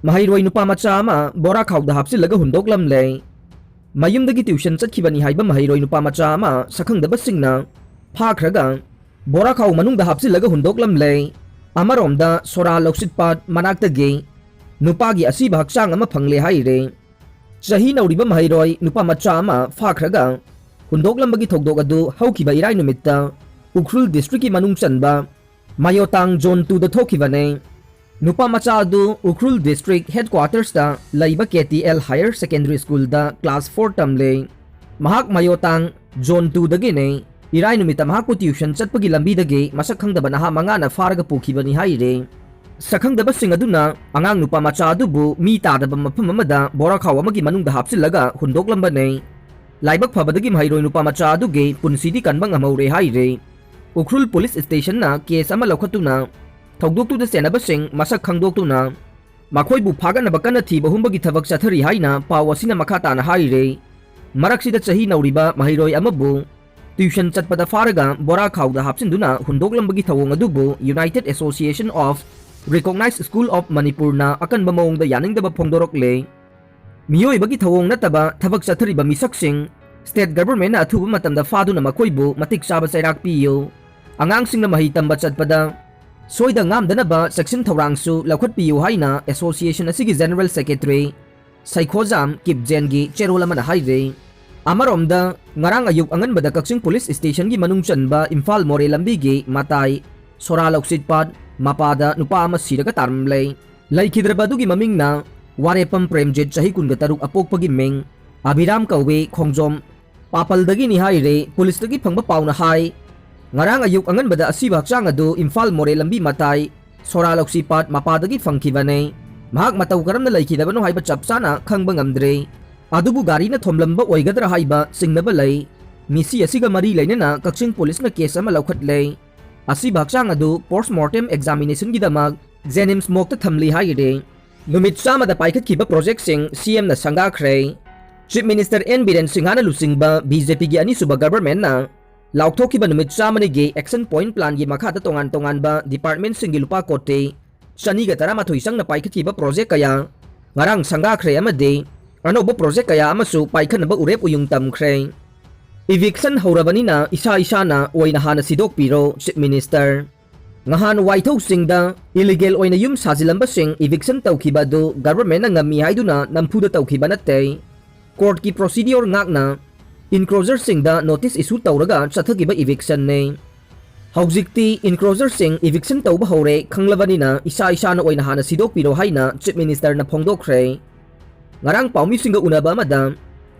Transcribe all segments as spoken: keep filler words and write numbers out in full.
ꯃꯍꯩꯔꯣꯏ ꯅꯨꯄꯥ ꯃꯆꯥ ꯑꯃ ꯕꯣꯔꯥ ꯈꯥꯎꯗ ꯍꯥꯞꯆꯤꯜꯂꯒ ꯍꯨꯟꯗꯣꯛꯂꯝꯂꯦ꯫ ꯃꯌꯨꯝꯗꯒꯤ ꯇ꯭ꯌꯨꯁꯟ ꯆꯠꯈꯤꯕꯅꯤ ꯍꯥꯏꯕ ꯃꯍꯩꯔꯣꯏ ꯅꯨꯄꯥ ꯃꯆꯥ ꯑꯃ ꯁꯛꯈꯪꯗꯕꯁꯤꯡꯅ ꯐꯥꯈ꯭ꯔꯒ ꯕꯣꯔꯥ ꯈꯥꯎ ꯃꯅꯨꯡꯗ ꯍꯥꯞꯆꯤꯜꯂꯒ ꯍꯨꯟꯗꯣꯛꯂꯝꯂꯦ꯫ ꯑꯃꯔꯣꯝꯗ ꯁꯣꯔꯥ ꯂꯧꯁꯤꯠꯄꯥꯠ ꯃꯅꯥꯛꯇꯒꯤ ꯅꯨꯄꯥꯒꯤ ꯑꯁꯤꯕ ꯍꯛꯆꯥꯡ ꯑꯃ ꯐꯪꯂꯦ ꯍꯥꯏꯔꯦ꯫ ꯆꯍꯤ ꯅꯧꯔꯤꯕ ꯃꯍꯩꯔꯣꯏ ꯅꯨꯄꯥ ꯃꯆꯥ ꯑꯃ ꯐꯥꯈ꯭ꯔꯒ ꯍꯨꯟꯗꯣꯛꯂꯝꯕꯒꯤ ꯊꯧꯗꯣꯛ ꯑꯗꯨ ꯍꯧꯈꯤꯕ ꯏꯔꯥꯏ ꯅꯨꯃꯤꯠꯇ ꯎꯈ꯭ꯔꯨꯜ ꯗꯤꯁꯇ꯭ꯔꯤꯛꯀꯤ ꯃꯅꯨꯡ ꯆꯟꯕ ꯃꯌꯣꯇꯥꯡ ꯖꯣꯟ ꯇꯨꯗ ꯊꯣꯛꯈꯤꯕꯅꯦ꯫ ꯅꯨꯄꯥ ꯃꯆꯥ ꯑꯗꯨ ꯎꯈ꯭ꯔꯨꯜ ꯗꯤꯁꯇ꯭ꯔꯤꯛ ꯍꯦꯗꯀ꯭ꯋꯥꯇꯔꯁꯇ ꯂꯩꯕ ꯀꯦ ꯇꯤ ꯑꯦꯜ ꯍꯥꯌꯔ ꯁꯦꯀꯦꯟꯗꯔꯤ ꯁ꯭ꯀꯨꯜꯗ ꯀ꯭ꯂꯥꯁ ꯐꯣꯔ ꯇꯝꯂꯤ꯫ ꯃꯍꯥꯛ ꯃꯌꯣꯇꯥꯡ ꯖꯣꯟ ꯇꯨꯗꯒꯤꯅꯤ꯫ ꯏꯔꯥꯏ ꯅꯨꯃꯤꯠꯇ ꯃꯍꯥꯛꯄꯨ ꯇ꯭ꯌꯨꯁꯟ ꯆꯠꯄꯒꯤ ꯂꯝꯕꯤꯗꯒꯤ ꯃꯁꯛ ꯈꯪꯗꯕ ꯅꯍꯥ ꯃꯉꯥꯅ ꯐꯥꯔꯒ ꯄꯨꯈꯤꯕꯅꯤ ꯍꯥꯏꯔꯦ꯫ ꯁꯛꯈꯪꯗꯕꯁꯤꯡ ꯑꯗꯨꯅ ꯑꯉꯥꯡ ꯅꯨꯄꯥ ꯃꯆꯥ ꯑꯗꯨꯕꯨ ꯃꯤ ꯇꯥꯗꯕ ꯃꯐꯝ ꯑꯃꯗ ꯕꯣꯔꯥꯈꯥꯎ ꯑꯃꯒꯤ ꯃꯅꯨꯡꯗ ꯍꯥꯞꯆꯤꯜꯂꯒ ꯍꯨꯟꯗꯣꯛꯂꯝꯕꯅꯤ꯫ ꯂꯥꯏꯕꯛ ꯐꯕꯗꯒꯤ ꯃꯍꯩꯔꯣꯏ ꯅꯨꯄꯥ ꯃꯆꯥ ꯑꯗꯨꯒꯤ ꯄꯨꯟꯁꯤꯗꯤ ꯀꯟꯕ ꯉꯝꯍꯧꯔꯦ ꯍꯥꯏꯔꯦ꯫ ꯎꯈ꯭ꯔꯨꯜ ꯄꯨꯂꯤꯁ ꯁ꯭ꯇꯦꯁꯟꯅ ꯀꯦꯁ ꯑꯃ ꯂꯧꯈꯠꯇꯨꯅ ꯊꯧꯗꯣꯛꯇꯨꯗ ꯆꯦꯟꯅꯕꯁꯤꯡ ꯃꯁꯛ ꯈꯪꯗꯣꯛꯇꯨꯅ ꯃꯈꯣꯏꯕꯨ ꯐꯥꯒꯠꯅꯕ ꯀꯟꯅ ꯊꯤꯕ ꯍꯨꯝꯕꯒꯤ ꯊꯕꯛ ꯆꯠꯊꯔꯤ ꯍꯥꯏꯅ ꯄꯥꯎ ꯑꯁꯤꯅ ꯃꯈꯥ ꯇꯥꯅ ꯍꯥꯏꯔꯦ꯫ ꯃꯔꯛꯁꯤꯗ ꯆꯍꯤ ꯅꯧꯔꯤꯕ ꯃꯍꯩꯔꯣꯏ ꯑꯃꯕꯨ ꯇ꯭ꯌꯨꯁꯟ ꯆꯠꯄꯗ ꯐꯥꯔꯒ ꯕꯣꯔꯥ ꯈꯥꯎꯗ ꯍꯥꯞꯆꯤꯟꯗꯨꯅ ꯍꯨꯟꯗꯣꯛꯂꯝꯕꯒꯤ ꯊꯧꯑꯣꯡ ꯑꯗꯨꯕꯨ United Association of Recognized School of Manipurꯅ ꯑꯀꯟꯕ ꯃꯑꯣꯡꯗ ꯌꯥꯅꯤꯡꯗꯕ ꯐꯣꯡꯗꯣꯔꯛꯂꯦ꯫ ꯃꯤꯑꯣꯏꯕꯒꯤ ꯊꯧꯑꯣꯡ ꯅꯠꯇꯕ ꯊꯕꯛ ꯆꯠꯊꯔꯤꯕ ꯃꯤꯁꯛꯁꯤꯡ state governmentꯅ ꯑꯊꯨꯕ ꯃꯇꯝꯗ ꯐꯥꯗꯨꯅ ꯃꯈꯣꯏꯕꯨ ꯃꯇꯤꯛ ꯆꯥꯕ ꯆꯩꯔꯥꯛ ꯄꯤꯌꯨ꯫ ꯑꯉꯥꯡꯁꯤꯡꯅ ꯃꯍꯩ ꯇꯝꯕ ꯆꯠꯄꯗ ꯁꯣꯏꯗ ꯉꯥꯝꯗꯅꯕ ꯆꯦꯛꯁꯤꯟ ꯊꯧꯔꯥꯡꯁꯨ ꯂꯧꯈꯠꯄꯤꯌꯨ ꯍꯥꯏꯅ association ꯑꯁꯤꯒꯤ general secretary ꯁꯩꯈꯣꯖꯥꯝ ꯀꯤꯞꯖꯦꯟꯒꯤ ꯆꯦꯔꯣꯜ ꯑꯃꯅ ꯍꯥꯏꯔꯤ꯫ ꯑꯃꯔꯣꯝꯗ, ꯉꯔꯥꯡ ꯑꯌꯨꯛ ꯑꯉꯟꯕꯗ ꯀꯛꯆꯤꯡ ꯄꯨꯂꯤꯁ ꯁ꯭ꯇꯦꯁꯟꯒꯤ ꯃꯅꯨꯡ ꯆꯟꯕ ꯏꯝꯐꯥꯜ ꯃꯣꯔꯦ ꯂꯝꯕꯤꯒꯤ ꯃꯇꯥꯏ ꯁꯣꯔꯥ ꯂꯧꯁꯤꯠꯄꯥꯠ ꯃꯄꯥꯗ ꯅꯨꯄꯥ ꯑꯃ ꯁꯤꯔꯒ ꯇꯥꯔꯝꯂꯦ꯫ ꯂꯩꯈꯤꯗ꯭ꯔꯕ ꯑꯗꯨꯒꯤ ꯃꯃꯤꯡꯅ ꯋꯥꯔꯦꯄꯝ ꯄ꯭ꯔꯦꯝꯖꯤꯠ, ꯆꯍꯤ ꯀꯨꯟꯒ ꯇꯔꯨꯛ, ꯑꯄꯣꯛꯄꯒꯤ ꯃꯤꯡ ꯑꯚꯤꯔꯥꯝ ꯀꯧꯏ, ꯈꯣꯡꯖꯣꯝ ꯄꯥꯄꯜꯗꯒꯤꯅꯤ ꯍꯥꯏꯔꯦ꯫ ꯄꯨꯂꯤꯁꯇꯒꯤ ꯐꯪꯕ ꯄꯥꯎꯅ ꯍꯥꯏ, ꯉꯔꯥꯡ ꯑꯌꯨꯛ ꯑꯉꯟꯕꯗ ꯑꯁꯤꯕ ꯍꯛꯆꯥꯡ ꯑꯗꯨ ꯏꯝꯐꯥꯜ ꯃꯣꯔꯦ ꯂꯝꯕꯤ ꯃꯇꯥꯏ ꯁꯣꯔꯥ ꯂꯧꯁꯤꯄꯥꯠ ꯃꯄꯥꯗꯒꯤ ꯐꯪꯈꯤꯕꯅꯦ꯫ ꯃꯍꯥꯛ ꯃꯇꯧ ꯀꯔꯝꯅ ꯂꯩꯈꯤꯗꯕꯅꯣ ꯍꯥꯏꯕ ꯆꯞ ꯆꯥꯅ ꯈꯪꯕ ꯉꯝꯗ꯭ꯔꯦ꯫ ꯑꯗꯨꯕꯨ ꯒꯥꯔꯤꯅ ꯊꯣꯝꯂꯝꯕ ꯑꯣꯏꯒꯗ꯭ꯔꯥ ꯍꯥꯏꯕ ꯆꯤꯡꯅꯕ ꯂꯩ꯫ ꯃꯤꯁꯤ ꯑꯁꯤꯒ ꯃꯔꯤ ꯂꯩꯅꯅ ꯀꯛꯆꯤꯡ ꯄꯨꯂꯤꯁꯅ ꯀꯦꯁ ꯑꯃ ꯂꯧꯈꯠꯂꯦ꯫ ꯑꯁꯤꯕ ꯍꯛꯆꯥꯡ ꯑꯗꯨ post mortem examinationꯒꯤꯗꯃꯛ ꯖꯦꯅꯤꯝꯁ ꯃꯣꯔꯒꯇ ꯊꯝꯂꯤ ꯍꯥꯏꯔꯦ꯫ ꯅꯨꯃꯤꯠ ꯆꯥꯝꯃꯗ ꯄꯥꯏꯈꯠꯈꯤꯕ projectꯁꯤꯡ CMꯅ ꯁꯪꯒꯥꯈ꯭ꯔꯦ꯫ Chief Minister N ꯕꯤꯔꯦꯟ ꯁꯤꯡꯍꯅ ꯂꯨꯆꯤꯡꯕ BJPꯒꯤ ꯑꯅꯤꯁꯨꯕ governmentꯅ ꯂꯥꯎꯊꯣꯛꯈꯤꯕ ꯅꯨꯃꯤꯠ ꯆꯥꯝꯃꯅꯤꯒꯤ action point planꯒꯤ ꯃꯈꯥꯗ ꯇꯣꯉꯥꯟ ꯇꯣꯉꯥꯟꯕ departmentꯁꯤꯡꯒꯤ ꯂꯨꯄꯥ ꯀꯣꯇꯤ ꯆꯅꯤꯒ ꯇꯔꯥꯃꯥꯊꯣꯏ ꯆꯪꯅ ꯄꯥꯏꯈꯠꯈꯤꯕ ꯄ꯭ꯔꯣꯖꯦꯛ ꯀꯌꯥ ꯉꯔꯥꯡ ꯁꯪꯒꯥꯈ꯭ꯔꯦ ꯑꯃꯗꯤ ꯑꯅꯧꯕ ꯄ꯭ꯔꯣꯖꯦꯛ ꯀꯌꯥ ꯑꯃꯁꯨ ꯄꯥꯏꯈꯠꯅꯕ ꯎꯔꯦꯞ ꯎꯌꯨꯡ ꯇꯝꯈ꯭ꯔꯦ꯫ ꯏꯚꯤꯛꯁꯟ ꯍꯧꯔꯕꯅꯤꯅ ꯏꯁꯥ ꯏꯁꯥꯅ ꯑꯣꯏꯅ ꯍꯥꯟꯅ ꯁꯤꯗꯣꯛꯄꯤꯔꯣ, ꯆꯤꯐ ꯃꯤꯅꯤꯁꯇꯔ꯫ ꯉꯍꯥꯟ ꯋꯥꯏꯊꯧ ꯆꯤꯡꯗ ꯏꯂꯤꯒꯦꯜ ꯑꯣꯏꯅ ꯌꯨꯝ ꯁꯥꯖꯤꯜꯂꯝꯕꯁꯤꯡ ꯏꯚꯤꯛꯁꯟ ꯇꯧꯈꯤꯕ ꯑꯗꯨ ꯒꯚꯔꯟꯃꯦꯟꯠꯅ ꯉꯝꯃꯤ ꯍꯥꯏꯗꯨꯅ ꯅꯝꯐꯨꯗ ꯇꯧꯈꯤꯕ ꯅꯠꯇꯦ꯫ ꯀꯣꯔꯠꯀꯤ ꯄ꯭ꯔꯣꯁꯤꯗꯤꯌꯣꯔ ꯉꯥꯛꯅ ꯏꯟꯀ꯭ꯔꯣꯆꯔꯁꯤꯡꯗ ꯅꯣꯇꯤꯁ ꯏꯁꯨ ꯇꯧꯔꯒ ꯆꯠꯊꯈꯤꯕ ꯏꯚꯤꯛꯁꯟꯅꯤ꯫ ꯍꯧꯖꯤꯛꯇꯤ ꯏꯟꯀ꯭ꯔꯣꯆꯔꯁꯤꯡ ꯏꯚꯤꯛꯁꯟ ꯇꯧꯕ ꯍꯧꯔꯦ ꯈꯪꯂꯕꯅꯤꯅ ꯏꯁꯥ ꯏꯁꯥꯅ ꯑꯣꯏꯅ ꯍꯥꯟꯅ ꯁꯤꯗꯣꯛꯄꯤꯔꯣ ꯍꯥꯏꯅ ꯆꯤꯐ ꯃꯤꯅꯤꯁꯇꯔꯅ ꯐꯣꯡꯗꯣꯛꯈ꯭ꯔꯦ꯫ ꯉꯔꯥꯡ ꯄꯥꯎꯃꯤꯁꯤꯡꯒ ꯎꯅꯕ ꯑꯃꯗ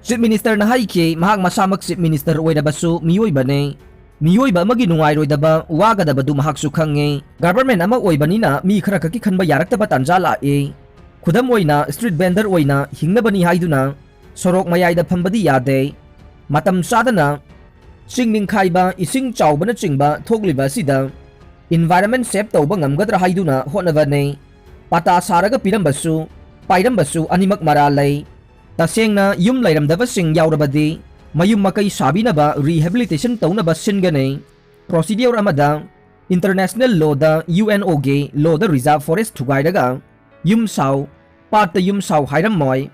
ꯆꯤꯐ ꯃꯤꯅꯤꯁꯇꯔꯅ ꯍꯥꯏꯈꯤ, ꯃꯍꯥꯛ ꯃꯁꯥꯃꯛ ꯆꯤꯐ ꯃꯤꯅꯤꯁꯇꯔ ꯑꯣꯏꯔꯕꯁꯨ ꯃꯤꯑꯣꯏꯕꯅꯤ꯫ ꯃꯤꯑꯣꯏꯕ ꯑꯃꯒꯤ ꯅꯨꯡꯉꯥꯏꯔꯣꯏꯗꯕ, ꯋꯥꯒꯗꯕꯗꯨ ꯃꯍꯥꯛꯁꯨ ꯈꯪꯉꯤ꯫ ꯒꯚꯔꯟꯃꯦꯟꯠ ꯑꯃ ꯑꯣꯏꯕꯅꯤꯅ ꯃꯤ ꯈꯔ ꯈꯛꯀꯤ ꯈꯟꯕ ꯌꯥꯔꯛꯇꯕ ꯇꯥꯟꯖꯥ ꯂꯥꯛꯏ꯫ ꯈꯨꯗꯝ ꯑꯣꯏꯅ, ꯁ꯭ꯇ꯭ꯔꯤꯠ ꯚꯦꯟꯗꯔ ꯑꯣꯏꯅ ꯍꯤꯡꯅꯕꯅꯤ ꯍꯥꯏꯗꯨꯅ ꯁꯣꯔꯣꯛ ꯃꯌꯥꯏꯗ ꯐꯝꯕꯗꯤ ꯌꯥꯗꯦ꯫ ꯃꯇꯝ ꯆꯥꯗꯅ ꯆꯤꯡ ꯅꯤꯡꯈꯥꯏꯕ, ꯏꯁꯤꯡ ꯆꯥꯎꯕꯅꯆꯤꯡꯕ ꯊꯣꯛꯂꯤꯕ ꯑꯁꯤꯗ ꯏꯟꯚꯥꯏꯔꯟꯃꯦꯟꯠ ꯁꯦꯚ ꯇꯧꯕ ꯉꯝꯒꯗ꯭ꯔꯥ ꯍꯥꯏꯗꯨꯅ ꯍꯣꯠꯅꯕꯅꯤ꯫ ꯄꯇꯥ ꯁꯥꯔꯒ ꯄꯤꯔꯝꯕꯁꯨ, ꯄꯥꯏꯔꯝꯕꯁꯨ ꯑꯅꯤꯃꯛ ꯃꯔꯥꯜ ꯂꯩ꯫ ꯇꯁꯦꯡꯅ ꯌꯨꯝ ꯂꯩꯔꯝꯗꯕꯁꯤꯡ ꯌꯥꯎꯔꯕꯗꯤ ꯃꯌꯨꯝ ꯃꯀꯩ ꯁꯥꯕꯤꯅꯕ, ꯔꯤꯍꯦꯕꯤꯂꯤꯇꯦꯁꯟ ꯇꯧꯅꯕ ꯁꯤꯟꯒꯅꯤ꯫ ꯄ꯭ꯔꯣꯁꯤꯗꯤꯌꯣꯔ ꯑꯃꯗ ꯏꯟꯇꯔꯅꯦꯁꯅꯦꯜ ꯂꯣꯗ, ꯌꯨ ꯑꯦꯟ ꯑꯣꯒꯤ ꯂꯣꯗ ꯔꯤꯖꯥꯔꯚ ꯐꯣꯔꯦꯁꯠ ꯊꯨꯒꯥꯏꯔꯒ ꯌꯨꯝ ꯁꯥꯎ, ꯄꯥꯠꯇ ꯌꯨꯝ ꯁꯥꯎ ꯍꯥꯏꯔꯝꯃꯣꯏ꯫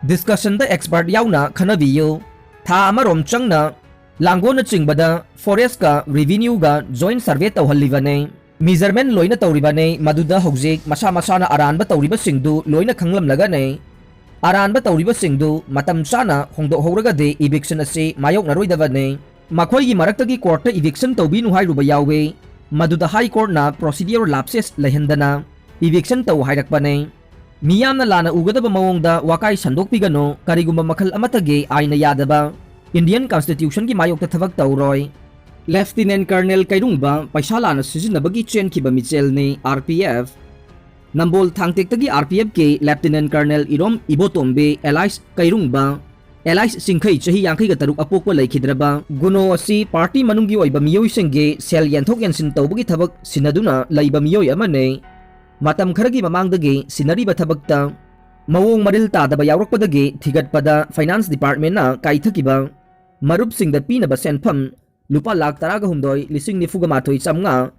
ꯗꯤꯁꯀꯁꯟꯗ ꯑꯦꯛꯁꯄꯔꯠ ꯌꯥꯎꯅ ꯈꯟꯅꯕꯤꯌꯨ꯫ ꯊꯥ ꯑꯃꯔꯣꯝ ꯆꯪꯅ ꯂꯥꯡꯒꯣꯜꯅꯆꯤꯡꯕꯗ ꯐꯣꯔꯦꯁꯠꯀ ꯔꯦꯚꯤꯅ꯭ꯌꯨꯒ ꯖꯣꯏꯟꯠ ꯁꯔꯚꯦ ꯇꯧꯍꯜꯂꯤꯕꯅꯤ꯫ ꯃꯤꯖꯔꯃꯦꯟꯠ ꯂꯣꯏꯅ ꯇꯧꯔꯤꯕꯅꯤ꯫ ꯃꯗꯨꯗ ꯍꯧꯖꯤꯛ ꯃꯁꯥ ꯃꯁꯥꯅ ꯑꯔꯥꯟꯕ ꯇꯧꯔꯤꯕꯁꯤꯡꯗꯨ ꯂꯣꯏꯅ ꯈꯪꯂꯝꯂꯒꯅꯤ꯫ ꯑꯔꯥꯟꯕ ꯇꯧꯔꯤꯕꯁꯤꯡꯗꯨ ꯃꯇꯝ ꯆꯥꯅ ꯍꯣꯡꯗꯣꯛꯍꯧꯔꯒꯗꯤ ꯏꯚꯤꯛꯁꯟ ꯑꯁꯤ ꯃꯥꯌꯣꯛꯅꯔꯣꯏꯗꯕꯅꯤ꯫ ꯃꯈꯣꯏꯒꯤ ꯃꯔꯛꯇꯒꯤ ꯀꯣꯔꯠꯇ ꯏꯚꯤꯛꯁꯟ ꯇꯧꯕꯤꯅꯨ ꯍꯥꯏꯔꯨꯕ ꯌꯥꯎꯏ꯫ ꯃꯗꯨꯗ ꯍꯥꯏ ꯀꯣꯔꯠꯅ ꯄ꯭ꯔꯣꯁꯤꯗꯤꯌꯣꯔ ꯂꯥꯞꯁꯦꯁ ꯂꯩꯍꯟꯗꯅ ꯏꯚꯤꯛꯁꯟ ꯇꯧ ꯍꯥꯏꯔꯛꯄꯅꯤ꯫ ꯃꯤꯌꯥꯝꯅ ꯂꯥꯟꯅ ꯎꯒꯗꯕ ꯃꯑꯣꯡꯗ ꯋꯥꯀꯥꯏ ꯁꯟꯗꯣꯛꯄꯤꯒꯅꯨ꯫ ꯀꯔꯤꯒꯨꯝꯕ ꯃꯈꯜ ꯑꯃꯠꯇꯒꯤ ꯑꯥꯏꯟꯅ ꯌꯥꯗꯕ, ꯏꯟꯗꯤꯌꯟ ꯀꯟꯁꯇꯤꯇ꯭ꯌꯨꯁꯟꯒꯤ ꯃꯥꯌꯣꯛꯇ ꯊꯕꯛ ꯇꯧꯔꯣꯏ꯫ ꯂꯦꯐꯇꯤꯅꯦꯟꯠ ꯀꯔꯅꯦꯜ ꯀꯩꯔꯨꯡꯕ ꯄꯩꯁꯥ ꯂꯥꯟꯅ ꯁꯤꯖꯤꯟꯅꯕꯒꯤ ꯆꯦꯟꯈꯤꯕ ꯃꯤꯆꯦꯜꯅꯤ, ꯑꯥꯔ ꯄꯤ ꯑꯦꯐ꯫ ꯅꯝꯕꯣꯜ ꯊꯥꯡꯇꯦꯛꯇꯒꯤ ꯑꯥꯔ ꯄꯤ ꯑꯦꯐꯀꯤ lieutenant colonel Irom Ibotombi alias Keirungba, alias Chingkhei, ꯆꯍꯤ ꯌꯥꯡꯈꯩꯒ ꯇꯔꯨꯛ, ꯑꯄꯣꯛꯄ ꯂꯩꯈꯤꯗ꯭ꯔꯕ꯫ ꯒꯨꯅꯣ ꯑꯁꯤ ꯄꯥꯔꯇꯤ ꯃꯅꯨꯡꯒꯤ ꯑꯣꯏꯕ ꯃꯤꯑꯣꯏꯁꯤꯡꯒꯤ ꯁꯦꯜ ꯌꯦꯟꯊꯣꯛ ꯌꯦꯟꯁꯤꯟ ꯇꯧꯕꯒꯤ ꯊꯕꯛ ꯁꯤꯟꯅꯗꯨꯅ ꯂꯩꯕ ꯃꯤꯑꯣꯏ ꯑꯃꯅꯤ꯫ ꯃꯇꯝ ꯈꯔꯒꯤ ꯃꯃꯥꯡꯗꯒꯤ ꯁꯤꯟꯅꯔꯤꯕ ꯊꯕꯛꯇ ꯃꯑꯣꯡ ꯃꯔꯤꯜ ꯇꯥꯗꯕ ꯌꯥꯎꯔꯛꯄꯗꯒꯤ ꯊꯤꯒꯠꯄꯗ ꯐꯥꯏꯅꯥꯟꯁ ꯗꯤꯄꯥꯔꯠꯃꯦꯟꯠꯅ ꯀꯥꯏꯊꯈꯤꯕ ꯃꯔꯨꯞꯁꯤꯡꯗ ꯄꯤꯅꯕ ꯁꯦꯟꯐꯝ ꯂꯨꯄꯥ ꯂꯥꯈ ꯇꯔꯥꯒ ꯍꯨꯝꯗꯣꯏ ꯂꯤꯁꯤꯡ ꯅꯤꯐꯨꯒ ꯃꯥꯊꯣꯏ ꯆꯥꯝꯃꯉꯥ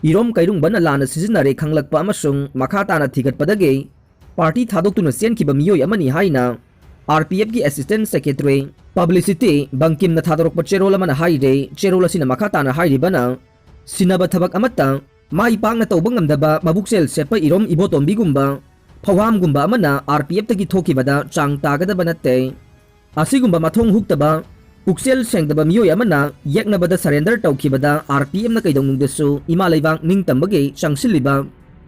ꯏꯔꯣꯝ ꯀꯩꯔꯨꯡꯕꯅ ꯂꯥꯟꯅ ꯁꯤꯖꯤꯟꯅꯔꯦ ꯈꯪꯂꯛꯄ ꯑꯃꯁꯨꯡ ꯃꯈꯥ ꯇꯥꯅ ꯊꯤꯒꯠꯄꯗꯒꯤ party ꯊꯥꯗꯣꯛꯇꯨꯅ ꯆꯦꯟꯈꯤꯕ ꯃꯤꯑꯣꯏ ꯑꯃꯅꯤ ꯍꯥꯏꯅ R P F ꯀꯤ assistant secretary publicity ꯕꯪꯀꯤꯝꯅ ꯊꯥꯗꯣꯔꯛꯄ ꯆꯦꯔꯣꯜ ꯑꯃꯅ ꯍꯥꯏꯔꯦ꯫ ꯆꯦꯔꯣꯜ ꯑꯁꯤꯅ ꯃꯈꯥ ꯇꯥꯅ ꯍꯥꯏꯔꯤꯕꯅ, ꯁꯤꯟꯅꯕ ꯊꯕꯛ ꯑꯃꯠꯇ ꯃꯥꯏ ꯄꯥꯛꯅ ꯇꯧꯕ ꯉꯝꯗꯕ ꯃꯕꯨꯛꯆꯦꯜ ꯁꯦꯠꯄ ꯏꯔꯣꯝ ꯏꯕꯣꯇꯣꯝꯕꯤꯒꯨꯝꯕ ꯐꯧꯍꯥꯝꯒꯨꯝꯕ ꯑꯃꯅ R P F ꯇꯒꯤ ꯊꯣꯛꯈꯤꯕꯗ ꯆꯥꯡ ꯇꯥꯒꯗꯕ ꯅꯠꯇꯦ꯫ ꯑꯁꯤꯒꯨꯝꯕ ꯃꯊꯣꯡ ꯍꯨꯛꯇꯕ, ꯄꯨꯛꯆꯦꯜ ꯁꯦꯡꯗꯕ ꯃꯤꯑꯣꯏ ꯑꯃꯅ ꯌꯦꯛꯅꯕꯗ surrender ꯇꯧꯈꯤꯕꯗ R P F ꯅ ꯀꯩꯗꯧꯅꯨꯡꯗꯁꯨ ꯏꯃꯥ ꯂꯩꯕꯥꯛ ꯅꯤꯡꯇꯝꯕꯒꯤ ꯆꯪꯁꯤꯜꯂꯤꯕ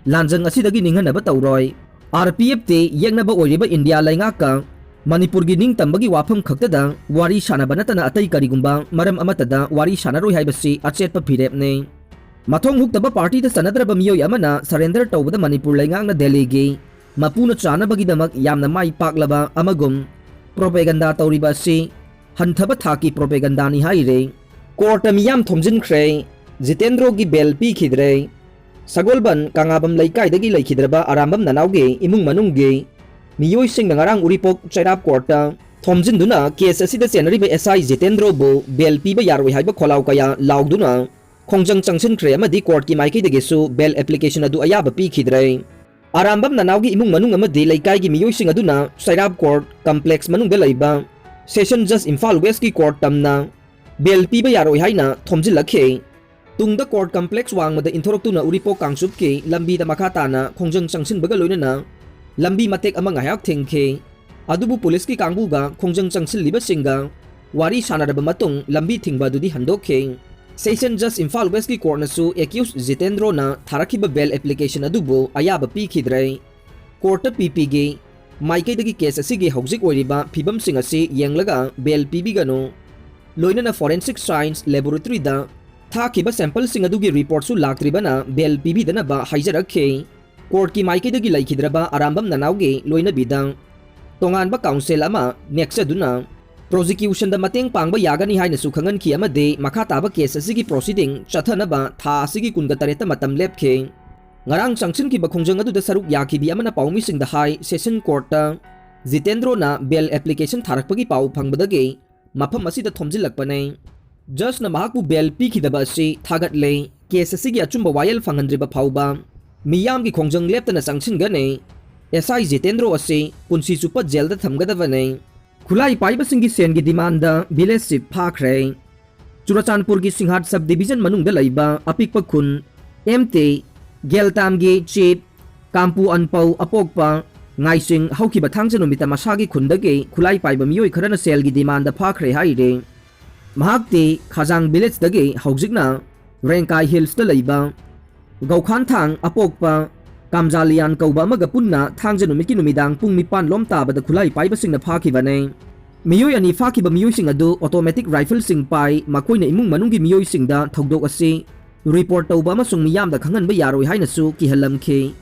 ꯂꯥꯟꯖꯪ ꯑꯁꯤꯗꯒꯤ ꯅꯤꯡꯍꯟꯅꯕ ꯇꯧꯔꯣꯏ꯫ R P F ꯇꯤ ꯌꯦꯛꯅꯕ ꯑꯣꯏꯔꯤꯕ ꯏꯟꯗꯤꯌꯥ ꯂꯩꯉꯥꯛꯀ ꯃꯅꯤꯄꯨꯔꯒꯤ ꯅꯤꯡꯇꯝꯕꯒꯤ ꯋꯥꯐꯝ ꯈꯛꯇꯗ ꯋꯥꯔꯤ ꯁꯥꯟꯅꯕ ꯅꯠꯇꯅ ꯑꯇꯩ ꯀꯔꯤꯒꯨꯝꯕ ꯃꯔꯝ ꯑꯃꯠꯇꯗ ꯋꯥꯔꯤ ꯁꯥꯟꯅꯔꯣꯏ ꯍꯥꯏꯕꯁꯤ ꯑꯆꯦꯠꯄ ꯐꯤꯔꯦꯞꯅꯤ꯫ ꯃꯊꯣꯡ ꯍꯨꯛꯇꯕ party ꯗ ꯆꯠꯅꯗ꯭ꯔꯕ ꯃꯤꯑꯣꯏ ꯑꯃꯅ surrender ꯇꯧꯕꯗ ꯃꯅꯤꯄꯨꯔ ꯂꯩꯉꯥꯛꯅ ꯗꯦꯜꯂꯤꯒꯤ ꯃꯄꯨꯅ ꯆꯥꯅꯕꯒꯤꯗꯃꯛ ꯌꯥꯝꯅ ꯃꯥꯏ ꯄꯥꯛꯂꯕ ꯑꯃꯒꯨꯝ propaganda ꯇꯧꯔꯤꯕ ꯑꯁꯤ ꯍꯟꯊꯕ ꯊꯥꯛꯀꯤ propaganda ꯅꯤ ꯍꯥꯏꯔꯦ꯫ Court ꯇ ꯃꯤꯌꯥꯝ ꯊꯣꯝꯖꯤꯟꯈ꯭ꯔꯦ꯫ ꯖꯤꯇꯦꯟꯗ꯭ꯔꯣꯒꯤ bail ꯄꯤꯈꯤꯗ꯭ꯔꯦ꯫ ꯁꯒꯣꯜꯕꯟ ꯀꯪꯂꯥꯕꯝ ꯂꯩꯀꯥꯏꯗꯒꯤ ꯂꯩꯈꯤꯗ꯭ꯔꯕ ꯑꯔꯥꯝꯕꯝ ꯅꯅꯥꯎꯒꯤ ꯏꯃꯨꯡ ꯃꯅꯨꯡꯒꯤ ꯃꯤꯑꯣꯏꯁꯤꯡꯅ ꯉꯔꯥꯡ ꯎꯔꯤꯄꯣꯛ ꯆꯩꯔꯥꯞ court ꯇ ꯊꯣꯝꯖꯤꯟꯗꯨꯅ case ꯑꯁꯤꯗ ꯆꯦꯟꯅꯔꯤꯕ S I ꯖꯤꯇꯦꯟꯗ꯭ꯔꯣꯕꯨ bail ꯄꯤꯕ ꯌꯥꯔꯣꯏ ꯍꯥꯏꯕ ꯈꯣꯜꯂꯥꯎ ꯀꯌꯥ ꯂꯥꯎꯗꯨꯅ ꯈꯣꯡꯖꯪ ꯆꯪꯁꯤꯟꯈ꯭ꯔꯦ ꯑꯃꯗꯤ court ꯀꯤ ꯃꯥꯏꯀꯩꯗꯒꯤꯁꯨ bail application ꯑꯗꯨ ꯑꯌꯥꯕ ꯄꯤꯈꯤꯗ꯭ꯔꯦ꯫ ꯑꯔꯥꯝꯕꯝ ꯅꯅꯥꯎꯒꯤ ꯏꯃꯨꯡ ꯃꯅꯨꯡ ꯑꯃꯗꯤ ꯂꯩꯀꯥꯏꯒꯤ ꯃꯤꯑꯣꯏꯁꯤꯡ ꯑꯗꯨꯅ ꯆꯩꯔꯥꯞ court complex ꯃꯅꯨꯡꯗ ꯂꯩꯕ Session Judge ꯏꯝꯐꯥꯜ West ꯀꯤ court ꯇꯝꯅ bail ꯄꯤꯕ ꯌꯥꯔꯣꯏ ꯍꯥꯏꯅ ꯊꯣꯝꯖꯤꯜꯂꯛꯈꯤ꯫ ꯇꯨꯡꯗ court complex ꯋꯥꯡꯃꯗ ꯏꯟꯊꯣꯔꯛꯇꯨꯅ ꯎꯔꯤꯄꯣꯛ ꯀꯥꯡꯆꯨꯞꯀꯤ ꯂꯝꯕꯤꯗ ꯃꯈꯥ ꯇꯥꯅ ꯈꯣꯡꯖꯪ ꯆꯪꯁꯤꯟꯕꯒ ꯂꯣꯏꯅꯅ ꯂꯝꯕꯤ ꯃꯇꯦꯛ ꯑꯃ ꯉꯥꯏꯍꯥꯛ ꯊꯤꯡꯈꯤ꯫ ꯑꯗꯨꯕꯨ ꯄꯨꯂꯤꯁꯀꯤ ꯀꯥꯡꯕꯨꯒ ꯈꯣꯡꯖꯪ ꯆꯪꯁꯤꯜꯂꯤꯕꯁꯤꯡꯒ ꯋꯥꯔꯤ ꯁꯥꯟꯅꯔꯕ ꯃꯇꯨꯡ ꯂꯝꯕꯤ ꯊꯤꯡꯕ ꯑꯗꯨꯗꯤ ꯍꯟꯗꯣꯛꯈꯤ꯫ Session Judge ꯏꯝꯐꯥꯜ West ꯀꯤ court ꯅꯁꯨ accused ꯖꯤꯇꯦꯟꯗ꯭ꯔꯣꯅ ꯊꯥꯔꯛꯈꯤꯕ bail application ꯑꯗꯨꯕꯨ ꯑꯌꯥꯕ ꯄꯤꯈꯤꯗ꯭ꯔꯦ꯫ Court ꯇ P P ꯒꯤ ꯃꯥꯏꯀꯩꯗꯒꯤ case ꯑꯁꯤꯒꯤ ꯍꯧꯖꯤꯛ ꯑꯣꯏꯔꯤꯕ ꯐꯤꯕꯝꯁꯤꯡ ꯑꯁꯤ ꯌꯦꯡꯂꯒ bail ꯄꯤꯕꯤꯒꯅꯨ꯫ ꯂꯣꯏꯅꯅ forensic science laboratory ꯗ ꯊꯥꯈꯤꯕ sample ꯁꯤꯡ ꯑꯗꯨꯒꯤ report ꯁꯨ ꯂꯥꯛꯇ꯭ꯔꯤꯕꯅ bail ꯄꯤꯕꯤꯗꯅꯕ ꯍꯥꯏꯖꯔꯛꯈꯤ꯫ Court ꯀꯤ ꯃꯥꯏꯀꯩꯗꯒꯤ ꯂꯩꯈꯤꯗ꯭ꯔꯕ ꯑꯔꯥꯝꯕꯝ ꯅꯅꯥꯎꯒꯤ ꯂꯣꯏꯅꯕꯤꯗ ꯇꯣꯉꯥꯟꯕ counsel ꯑꯃ ꯅꯦꯛꯆꯗꯨꯅ prosecution ꯗ ꯃꯇꯦꯡ ꯄꯥꯡꯕ ꯌꯥꯒꯅꯤ ꯍꯥꯏꯅꯁꯨ ꯈꯪꯍꯟꯈꯤ ꯑꯃꯗꯤ ꯃꯈꯥ ꯇꯥꯕ case ꯑꯁꯤꯒꯤ proceeding ꯆꯠꯊꯅꯕ ꯊꯥ ꯑꯁꯤꯒꯤ ꯀꯨꯟꯒ ꯇꯔꯦꯠꯇ ꯃꯇꯝ ꯂꯦꯞꯈꯤ꯫ ꯉꯔꯥꯡ ꯆꯪꯁꯤꯟꯈꯤꯕ ꯈꯣꯡꯖꯪ ꯑꯗꯨꯗ ꯁꯔꯨꯛ ꯌꯥꯈꯤꯕꯤ ꯑꯃꯅ ꯄꯥꯎꯃꯤꯁꯤꯡꯗ ꯍꯥꯏ, Session Court ꯇ ꯖꯤꯇꯦꯟꯗ꯭ꯔꯣꯅ bail application ꯊꯥꯔꯛꯄꯒꯤ ꯄꯥꯎ ꯐꯪꯕꯗꯒꯤ ꯃꯐꯝ ꯑꯁꯤꯗ ꯊꯣꯝꯖꯤꯜꯂꯛꯄꯅꯦ꯫ ꯖꯁꯅ ꯃꯍꯥꯛꯄꯨ ꯕꯦꯜ ꯄꯤꯈꯤꯗꯕ ꯑꯁꯤ ꯊꯥꯒꯠꯂꯦ꯫ ꯀꯦꯁ ꯑꯁꯤꯒꯤ ꯑꯆꯨꯝꯕ ꯋꯥꯌꯦꯜ ꯐꯪꯍꯟꯗ꯭ꯔꯤꯕ ꯐꯥꯎꯕ ꯃꯤꯌꯥꯝꯒꯤ ꯈꯣꯡꯖꯪ ꯂꯦꯞꯇꯅ ꯆꯪꯁꯤꯟꯒꯅꯤ꯫ ꯑꯦꯁ ꯑꯥꯏ ꯖꯤꯇꯦꯟꯗ꯭ꯔꯣ ꯑꯁꯤ ꯄꯨꯟꯁꯤ ꯆꯨꯞꯄ ꯖꯦꯜꯗ ꯊꯝꯒꯗꯕꯅꯤ꯫ ꯈꯨꯠꯂꯥꯏ ꯄꯥꯏꯕꯁꯤꯡꯒꯤ ꯁꯦꯟꯒꯤ ꯗꯤꯃꯥꯟꯗ ꯚꯤꯂꯦꯖ ꯆꯤꯐ ꯐꯥꯈ꯭ꯔꯦ꯫ ꯆꯨꯔꯆꯥꯟꯄꯨꯔꯒꯤ ꯁꯤꯡꯍꯥꯠ ꯁꯕ ꯗꯤꯕꯤꯖꯟ ꯃꯅꯨꯡꯗ ꯂꯩꯕ ꯑꯄꯤꯛꯄ ꯈꯨꯟ ꯑꯦꯝꯇꯦ ꯒꯦꯜꯇꯥꯝꯒꯤ ꯆꯤꯐ ꯀꯥꯝꯄꯨ ꯑꯟꯄꯧ ꯑꯄꯣꯛꯄ ꯉꯥꯏꯁꯤꯡ ꯍꯧꯈꯤꯕ ꯊꯥꯡꯖ ꯅꯨꯃꯤꯠꯇ ꯃꯁꯥꯒꯤ ꯈꯨꯟꯗꯒꯤ ꯈꯨꯠꯂꯥꯏ ꯄꯥꯏꯕ ꯃꯤꯑꯣꯏ ꯈꯔꯅ ꯁꯦꯜꯒꯤ ꯗꯤꯃꯥꯟꯗ ꯐꯥꯈ꯭ꯔꯦ ꯍꯥꯏꯔꯤ꯫ ꯃꯍꯥꯛꯇꯤ ꯈꯥꯖꯥꯡ ꯚꯤꯂꯦꯖꯇꯒꯤ ꯍꯧꯖꯤꯛꯅ ꯔꯦꯡꯀꯥꯏ ꯍꯤꯜꯁꯇ ꯂꯩꯕ ꯒꯧꯈꯥꯟꯊꯥꯡ ꯑꯄꯣꯛꯄ ꯀꯥꯝꯖꯥꯂꯤꯌꯥꯟ ꯀꯧꯕ ꯑꯃꯒ ꯄꯨꯟꯅ ꯊꯥꯡꯖ ꯅꯨꯃꯤꯠꯀꯤ ꯅꯨꯃꯤꯗꯥꯡ ꯄꯨꯡ ꯅꯤꯄꯥꯟ ꯂꯣꯝ ꯇꯥꯕꯗ ꯈꯨꯠꯂꯥꯏ ꯄꯥꯏꯕꯁꯤꯡꯅ ꯐꯥꯈꯤꯕꯅꯤ꯫ ꯃꯤꯑꯣꯏ ꯑꯅꯤ ꯐꯥꯈꯤꯕ ꯃꯤꯑꯣꯏꯁꯤꯡ ꯑꯗꯨ ꯑꯣꯇꯣꯃꯦꯇꯤꯛ ꯔꯥꯏꯐꯜꯁꯤꯡ ꯄꯥꯏ, ꯃꯈꯣꯏꯅ ꯏꯃꯨꯡ ꯃꯅꯨꯡꯒꯤ ꯃꯤꯑꯣꯏꯁꯤꯡꯗ ꯊꯧꯗꯣꯛ ꯑꯁꯤ ꯔꯤꯄꯣꯔꯠ ꯇꯧꯕ ꯑꯃꯁꯨꯡ ꯃꯤꯌꯥꯝꯗ ꯈꯪꯍꯟꯕ ꯌꯥꯔꯣꯏ ꯍꯥꯏꯅꯁꯨ ꯀꯤꯍꯜꯂꯝꯈꯤ꯫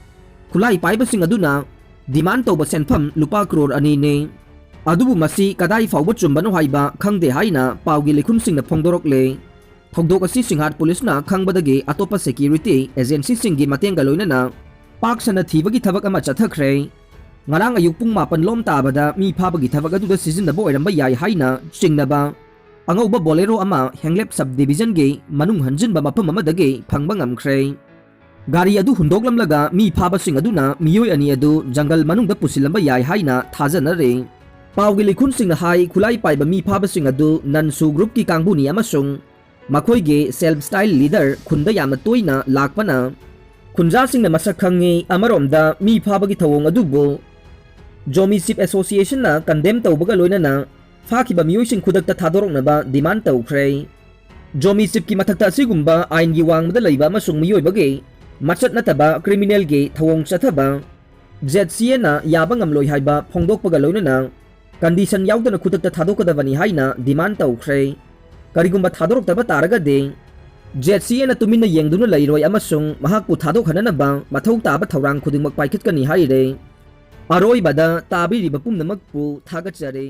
ꯈꯨꯠꯂꯥꯏ ꯄꯥꯏꯕꯁꯤꯡ ꯑꯗꯨꯅ ꯗꯤꯃꯥꯟ ꯇꯧꯕ ꯁꯦꯟꯐꯝ ꯂꯨꯄꯥ ꯀ꯭ꯔꯣꯔ ꯑꯅꯤꯅꯤ꯫ ꯑꯗꯨꯕꯨ ꯃꯁꯤ ꯀꯗꯥꯏ ꯐꯥꯎꯕ ꯆꯨꯝꯕꯅꯣ ꯍꯥꯏꯕ ꯈꯪꯗꯦ ꯍꯥꯏꯅ ꯄꯥꯎꯒꯤ ꯂꯩꯈꯨꯝꯁꯤꯡꯅ ꯐꯣꯡꯗꯣꯔꯛꯂꯦ꯫ ꯊꯧꯗꯣꯛ ꯑꯁꯤ ꯁꯤꯡꯍꯥꯠ ꯄꯨꯂꯤꯁꯅ ꯈꯪꯕꯗꯒꯤ ꯑꯇꯣꯞꯄ ꯁꯦꯀ꯭ꯌꯨꯔꯤꯇꯤ ꯑꯦꯖꯦꯟꯁꯤꯁꯤꯡꯒꯤ ꯃꯇꯦꯡꯒ ꯂꯣꯏꯅꯅ ꯄꯥꯛ ꯁꯟꯅ ꯊꯤꯕꯒꯤ ꯊꯕꯛ ꯑꯃ ꯆꯠꯊꯈ꯭ꯔꯦ꯫ ꯉꯔꯥꯡ ꯑꯌꯨꯛ ꯄꯨꯡ ꯃꯥꯄꯟ ꯂꯣꯝ ꯇꯥꯕꯗ ꯃꯤ ꯐꯥꯕꯒꯤ ꯊꯕꯛ ꯑꯗꯨꯗ ꯁꯤꯖꯤꯟꯅꯕ ꯑꯣꯏꯔꯝꯕ ꯌꯥꯏ ꯍꯥꯏꯅ ꯆꯤꯡꯅꯕ ꯑꯉꯧꯕ ꯕꯣꯂꯦꯔꯣ ꯑꯃ ꯍꯦꯡꯂꯦꯞ ꯁꯕ ꯗꯤꯕꯤꯖꯟꯒꯤ ꯃꯅꯨꯡ ꯍꯟꯖꯤꯟꯕ ꯃꯐꯝ ꯑꯃꯗꯒꯤ ꯐꯪꯕ ꯉꯝꯈ꯭ꯔꯦ꯫ ꯒꯥꯔꯤ ꯑꯗꯨ ꯍꯨꯟꯗꯣꯛꯂꯝꯂꯒ ꯃꯤ ꯐꯥꯕꯁꯤꯡ ꯑꯗꯨꯅ ꯃꯤꯑꯣꯏ ꯑꯅꯤ ꯑꯗꯨ ꯖꯪꯒꯜ ꯃꯅꯨꯡꯗ ꯄꯨꯁꯤꯜꯂꯝꯕ ꯌꯥꯏ ꯍꯥꯏꯅ ꯊꯥꯖꯅꯔꯤ꯫ ꯄꯥꯎꯒꯤ ꯂꯩꯈꯨꯟꯁꯤꯡꯅ ꯍꯥꯏ, ꯈꯨꯠꯂꯥꯏ ꯄꯥꯏꯕ ꯃꯤ ꯐꯥꯕꯁꯤꯡ ꯑꯗꯨ ꯅꯟꯁꯨ ꯒ꯭ꯔꯨꯞꯀꯤ ꯀꯥꯡꯕꯨꯅꯤ ꯑꯃꯁꯨꯡ ꯃꯈꯣꯏꯒꯤ ꯁꯦꯜꯐ ꯁ꯭ꯇꯥꯏꯜ ꯂꯤꯗꯔ ꯈꯨꯟꯗ ꯌꯥꯝꯅ ꯇꯣꯏꯅ ꯂꯥꯛꯄꯅ ꯈꯨꯟꯖꯥꯁꯤꯡꯅ ꯃꯁꯛ ꯈꯪꯉꯤ꯫ ꯑꯃꯔꯣꯝꯗ ꯃꯤ ꯐꯥꯕꯒꯤ ꯊꯧꯑꯣꯡ ꯑꯗꯨꯕꯨ ꯖꯣꯃꯤ ꯆꯤꯞ ꯑꯦꯁꯣꯁꯤꯌꯦꯁꯟꯅ ꯀꯟꯗꯦꯝ ꯇꯧꯕꯒ ꯂꯣꯏꯅꯅ ꯐꯥꯈꯤꯕ ꯃꯤꯑꯣꯏꯁꯤꯡ ꯈꯨꯗꯛꯇ ꯊꯥꯗꯣꯔꯛꯅꯕ ꯗꯤꯃꯥꯟ ꯇꯧꯈ꯭ꯔꯦ꯫ ꯖꯣꯃꯤ ꯆꯤꯞꯀꯤ ꯃꯊꯛꯇ ꯑꯁꯤꯒꯨꯝꯕ ꯑꯥꯏꯟꯒꯤ ꯋꯥꯡꯃꯗ ꯂꯩꯕ ꯑꯃꯁꯨꯡ ꯃꯤꯑꯣꯏꯕꯒꯤ ꯃꯆꯠ ꯅꯠꯇꯕ ꯀ꯭ꯔꯤꯃꯤꯅꯦꯜꯒꯤ ꯊꯧꯑꯣꯡ ꯆꯠꯊꯕ ꯖꯦꯠ ꯁꯤ ꯑꯦꯅ ꯌꯥꯕ ꯉꯝꯂꯣꯏ ꯍꯥꯏꯕ ꯐꯣꯡꯗꯣꯛꯄꯒ ꯂꯣꯏꯅꯅ ꯀꯟꯗꯤꯁꯟ ꯌꯥꯎꯗꯅ ꯈꯨꯗꯛꯇ ꯊꯥꯗꯣꯛꯀꯗꯕꯅꯤ ꯍꯥꯏꯅ ꯗꯤꯃꯥꯟ ꯇꯧꯈ꯭ꯔꯦ꯫ ꯀꯔꯤꯒꯨꯝꯕ ꯊꯥꯗꯣꯔꯛꯇꯕ ꯇꯥꯔꯒꯗꯤ ꯖꯦꯠ ꯁꯤ ꯑꯦꯅ ꯇꯨꯃꯤꯟꯅ ꯌꯦꯡꯗꯨꯅ ꯂꯩꯔꯣꯏ ꯑꯃꯁꯨꯡ ꯃꯍꯥꯛꯄꯨ ꯊꯥꯗꯣꯛꯍꯟꯅꯅꯕ ꯃꯊꯧ ꯇꯥꯕ ꯊꯧꯔꯥꯡ ꯈꯨꯗꯤꯡꯃꯛ ꯄꯥꯏꯈꯠꯀꯅꯤ ꯍꯥꯏꯔꯦ꯫ ꯑꯔꯣꯏꯕꯗ ꯇꯥꯕꯤꯔꯤꯕ ꯄꯨꯝꯅꯃꯛꯄꯨ ꯊꯥꯒꯠꯆꯔꯤ꯫